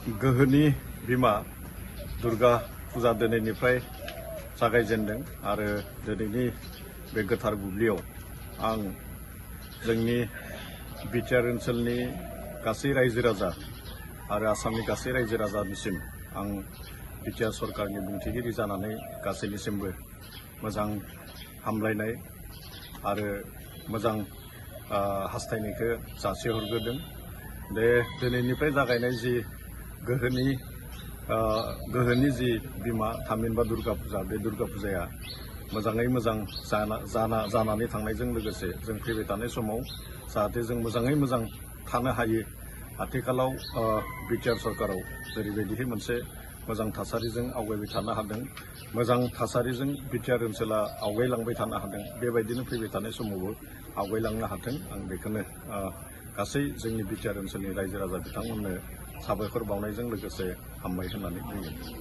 गोहोनि बिमा दुर्गा फुजा दिनैनिफ्राय जागायजेनदों आरो दिनैनि बे गोथार बुब्लियाव आं जोंनि बिटिआर ओनसोलनि गासै रायजो राजा आरो आसामनि गासै रायजो राजानिसिम आं बिटिआर सरकारनि बुंथिगिरि जानानै गासैनिसिमबो मोजां हामलायनाय आरो मोजां हास्थायनायखौ जासिहरग्रोदों। बे दिनैनिफ्राय जागायनाय जि गोहोनि जि बिमा थामहिनबा दुर्गा फुजा, बे दुर्गा फुजाया मोजाङै मोजां जानानै थांनायजों लोगोसे जों फैबाय थानाय समाव जाहाथे जों मोजाङै मोजां थानो हायो। आथिखालाव बिटिआर सरकाराव जेरैबायदिहै मोनसे मोजां थासारिजों आवगायबाय थानो हादों, मोजां थासारिजों बिटिआर ओनसोला आवगायलांबाय थानो हादों, बेबायदिनो फैबाय थानाय समावबो आवगायलांनो हाथों। आं बेखौनो गासै जोंनि बिटिआर ओनसोलनि रायजो राजा बिथांमोननो साबायखर बावनायजों लोगोसे हामबाय होननानै बुङो।